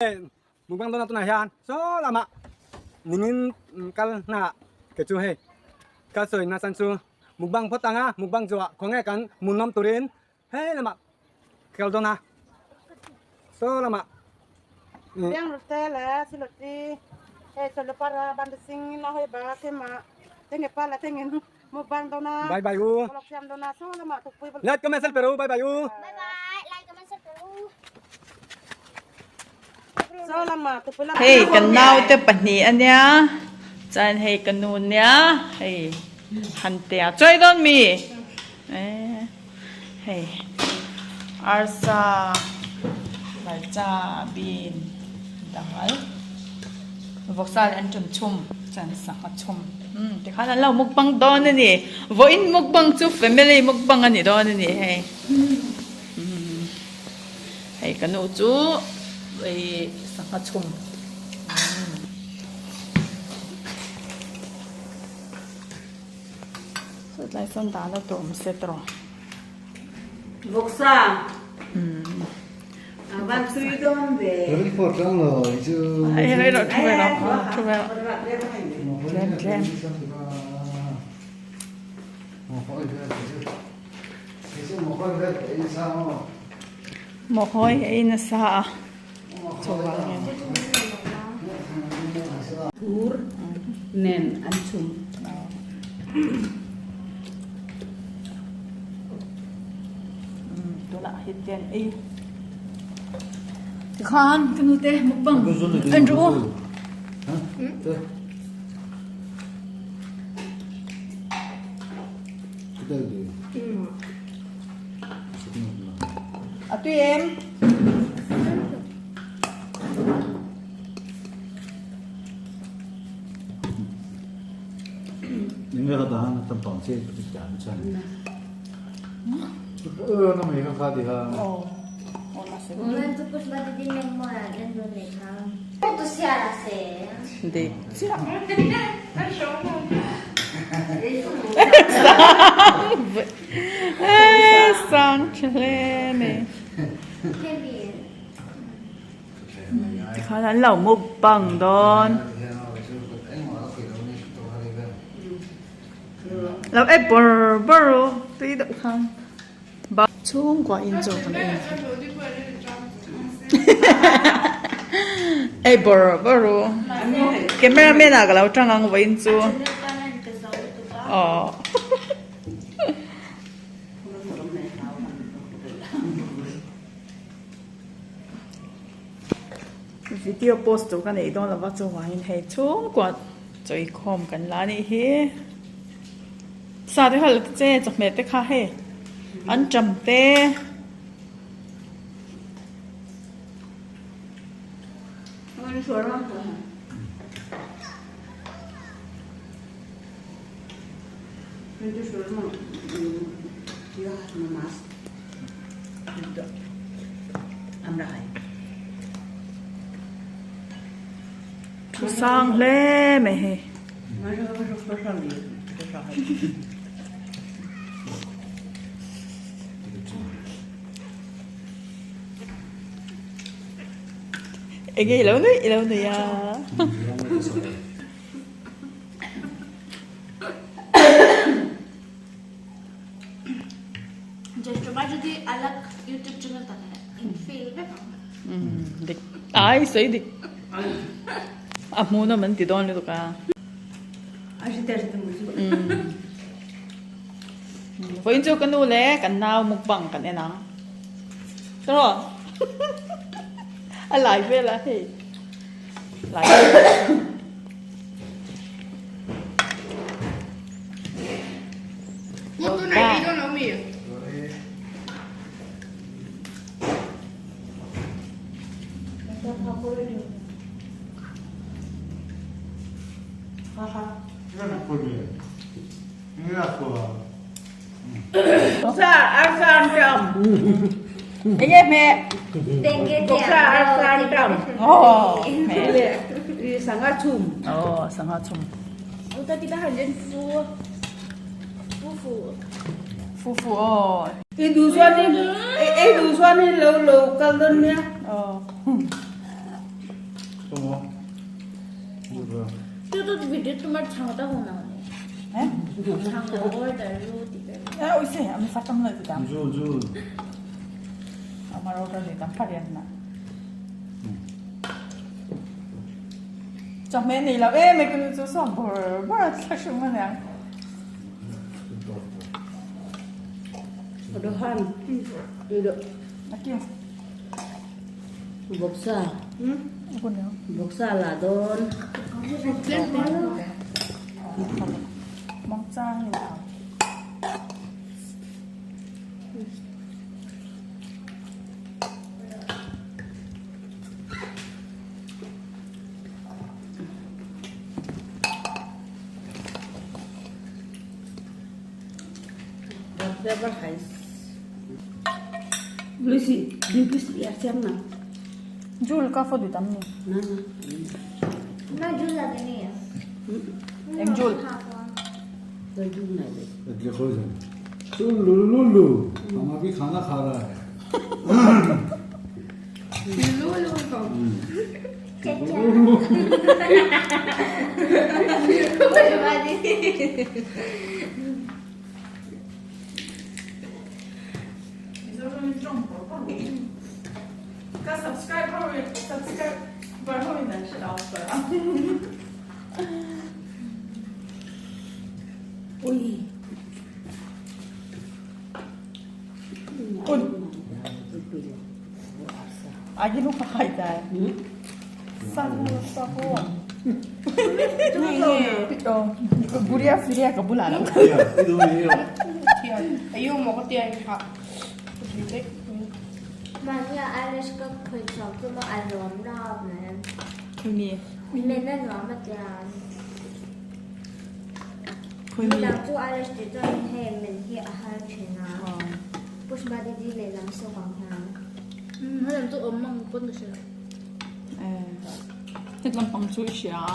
Mukbang dawn a tunah hian saw lamah ningin kal hna ke chu hei ka sawi na chan chu mukbang phawt anga mukbang zuah khawnge kan hmuhnawm turin hei lamah kal dawn a saw lamah. Bye bye u like comment share pe ru bye bye u. Hei kan naute pahnih a nia chuan hei ka nu nia hei han tia chuai dawn mi eh hei arsa hmarcha bean dal vawksa leh an ṭum chhum chuan sangha chhum umm tikhan an lo mukbang dawn a ni vawiin mukbang chu family mukbang a ni dawn a ni hei. Hei ka nu chu ih sangha chhum sawtlai sawn dahna tur awm se tawh Vawksa a van tui dawn ve. Hei hei rawh thu ve rawh thu ve rawh tlem tlem. Mawhawi ei nasa a chuvangin. Thur nen an chhum. Tunah hi ten ei. Tikhan ka nute mukbang an ru. A tui em? Dik chiah. Sang tha hle mai. Tikhan an lo mukbang dawn. Lo e bawr bawr u tui deuh khan. Chhungkua in chaw kan en ei bawr bawr u camera man ah ka lo tang ang vawiin chu aw video post tur ka neih dawn lova chuvangin hei chhungkua chawikhawm kan la anih hi. Sa te kha la ta che chawhmeh te kha hei an ṭam te. Thu sang hle mai hei. Enge i lo nuih i lo nuih a. Dik ai sawi dik a hmuhnawm an ti dawn lutuk a. Vawiin chu ka nu leh kan nau mukbang kan en ang. Tawh a lai vel a hei lai vel. Enge hmeh? Sangha chhum. Oh, sangha chhum. Fu fu aw. I duh chuan i ei duh chuan i lo lo kal dawn nia. Aw. আমার অর্ডার দিতাম পারি না chawhmeh nei lo em e ka nu chu sawm bawr bawr a thla hrim a niang. Bawksa bawksa la dawn. Mangchang in ang. Jul ka photo tam ni. Eng Jul? हम अभी खाना खा रहा है Ka subscribe ho in subscriber ho in an hre lo fel a. Agi nu ka khai dai. Guria firia ka bula lo. Khui mi. Khui mi. Het lampang chu i hria a.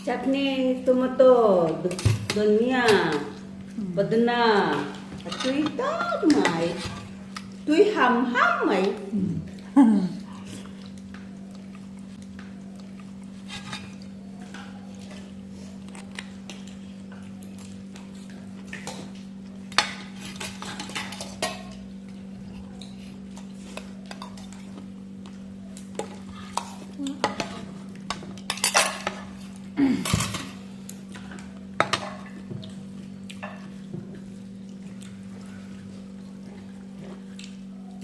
Chutney, tomato, dhania, pudina a tui tak mai, tui ham ham mai.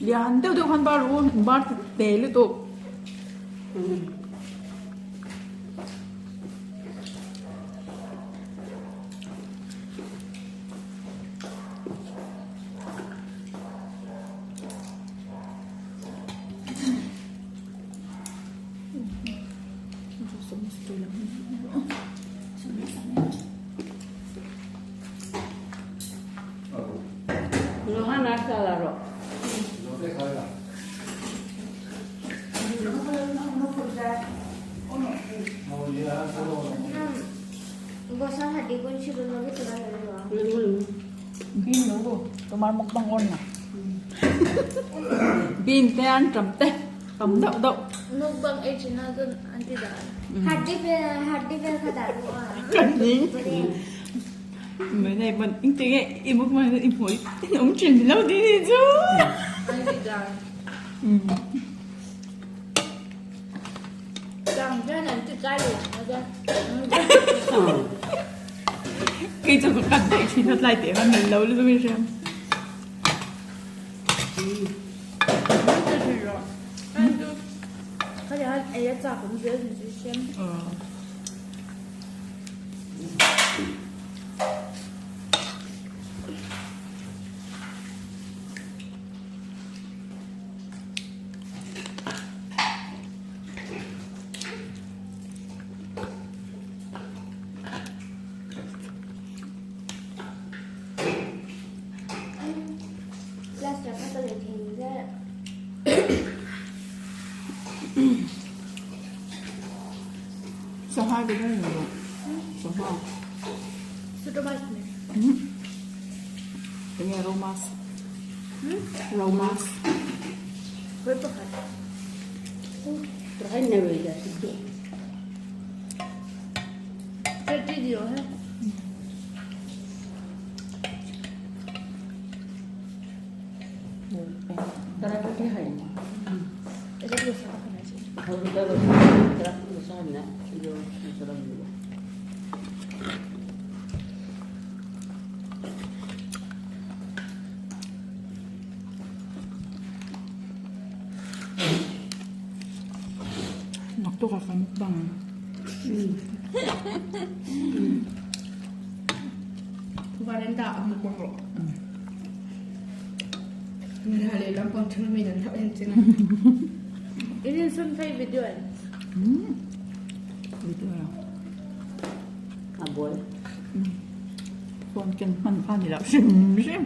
Lian deuh deuh khan bar u bar te lutuk. Rohan arsa la rawh. Bin lo তোমার mukbang on na. Bin te an tam te tam deuh deuh. Kan ning. Mấy này mình in tiếng ấy, im mukbang im hối, ông chuyện lâu đi đi chứ. Kei chu ka kan daih thin a tlai teh khan nan lo lutuk in hria. Sangha te ni lo. Sangha. Enge romas? Romas. Naktuk ah kan mukbang ang. Veranda ah mukbang rawh. Lehlam pang thil mi nan hauh en chin a. Video la. Phone ken hman kha ni loh hrim hrim.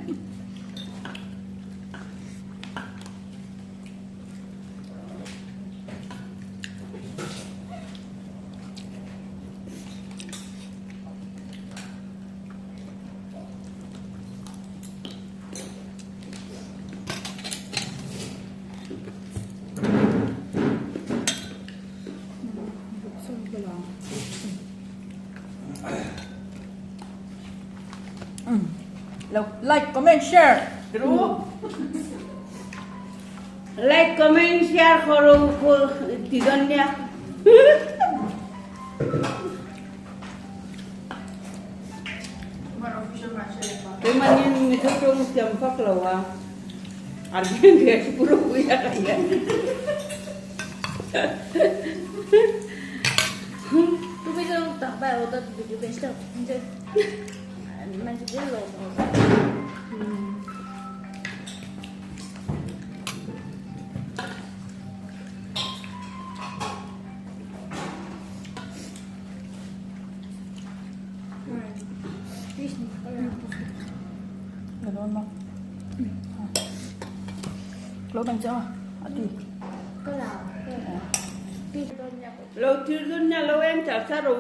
Like, comment, share. Ru. Like, comment, share koro ko tigan niya. Kay manin mi thong siam phak lo a. Arjun ke puro kuya kaya. Ganoon mo. Lo bang cho. Ati. Lo thil dun nya lo em cha sa ro o.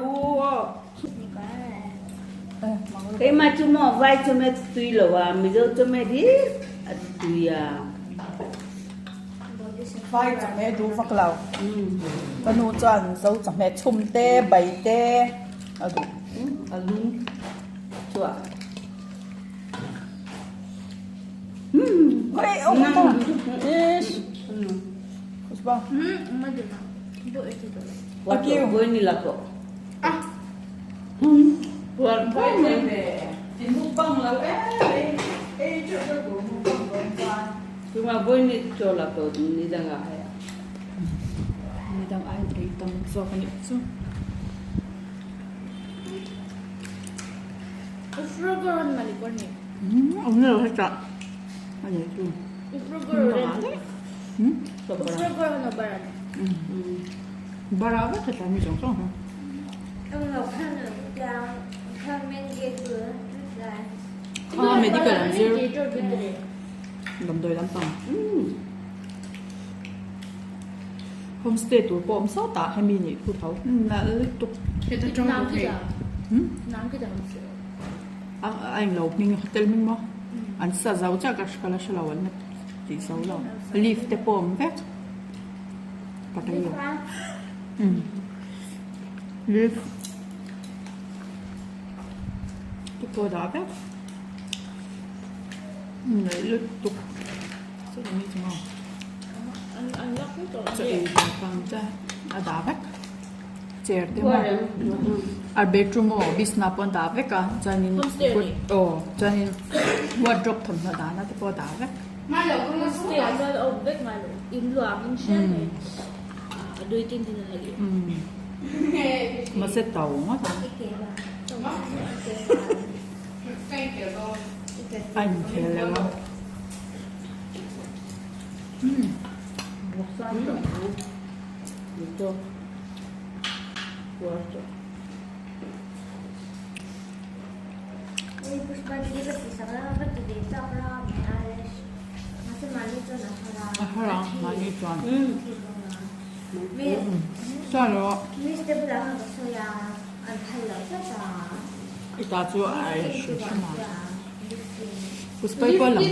Kay ma chu mo vai chu me tui lo a mi zo chu me di a tui a. Vai cha me du vak lo. Ka nu chuan zo cha me chhum te bai te a du. A lung chua. Oi, ông ta. Ish. Kusba. Wa Akiu. boy ni la ko. Ah. Wa boy ni. Tin mukbang lo e. E chu chu du mukbang don chuan. Tu ma boy ni cho la ko ni dang a ya. Ni dang ai ei tam zo ka ni chu. Ông này hết trọn. Anh ấy chu. Bara va thật là mi giống giống hả? À, medical làm gì? Làm đôi làm tòng. Homestay tur pawh awm saw tah hemi nih thu tho nalh lutuk. A a englo hming hotel hming maw an sa zo chiah ka hre la hrelo an la tih zo lo lift te pawh awm vek lift te pawh dah vek nalh lutuk saw mi chu maw chaw ei dawhkan te a dah vek chair te maw a bedroom aw bisna pawh an dah vek a chuanin aw chuanin wardrobe thawmhnaw dahna te pawh a dah vek. Mahse to ngawt ang a inkhel leh ang. A har ang mahni chuan. I ta chu a ai hrim hrim a. Puspai pawh a lang.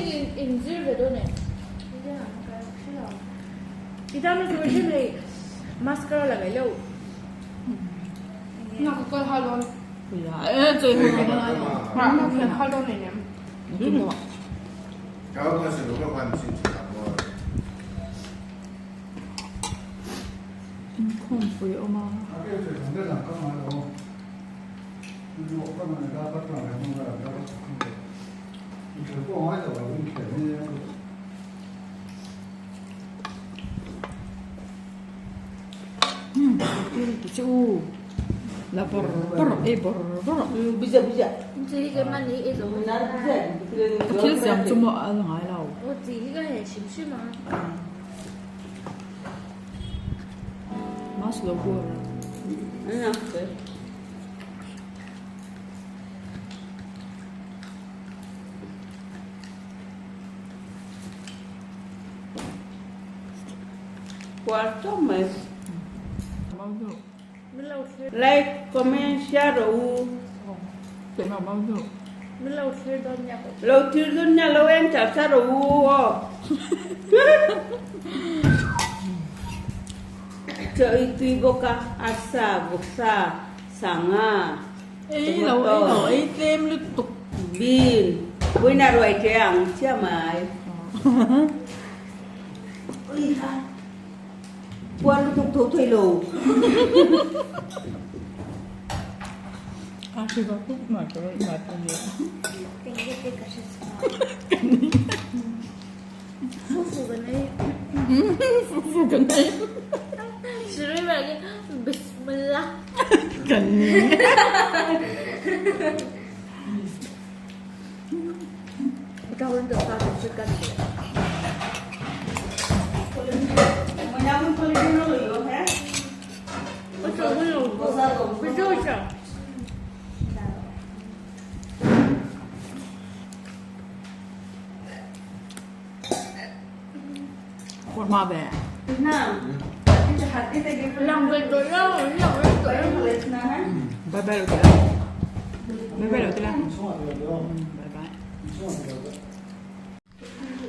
Inkhawmpui a awm a. Ka thil siam chu maw a la ngai lo. Mas lo bur. Like, comment, share rawh u. Lo thlir dawn nia lo en char char rawh u aw. Chaw ei tui bawk a, arsa, vawksa, sangha, tomato, bean, vawiin a ruai ṭe ang chiah mai. Puan lutuk tho thei lo.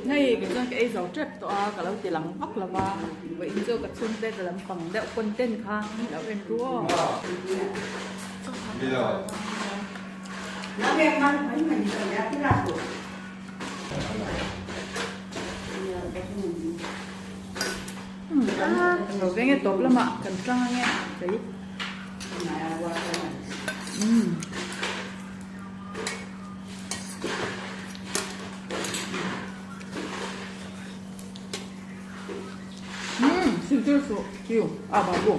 Hei kei chuan ka ei zo tep tawh a ka lo ti lang vak lo va vawiin chu ka chhungte ka lam pang deuh content kha lo en ru aw. Lo veng e tawp lamah kan tlang ange chei. Zirtir suh chiu a babu.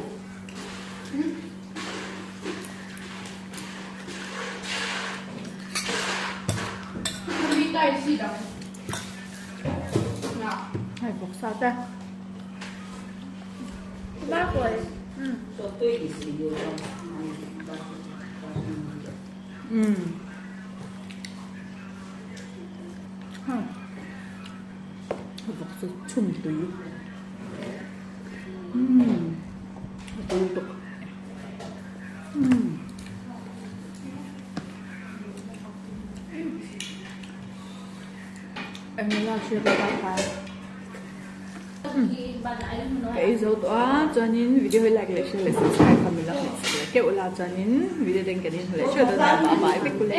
Hei bawksa te. Vawk chu chhum tui a tui lutuk eng nge hriat a pai. Ka ei zo tawh a chuanin video hi like leh share leh subscribe kha min la hmet sak leh keuh la chuanin video dang kan inhmu leh theuh dawn nia bye bye vek ule.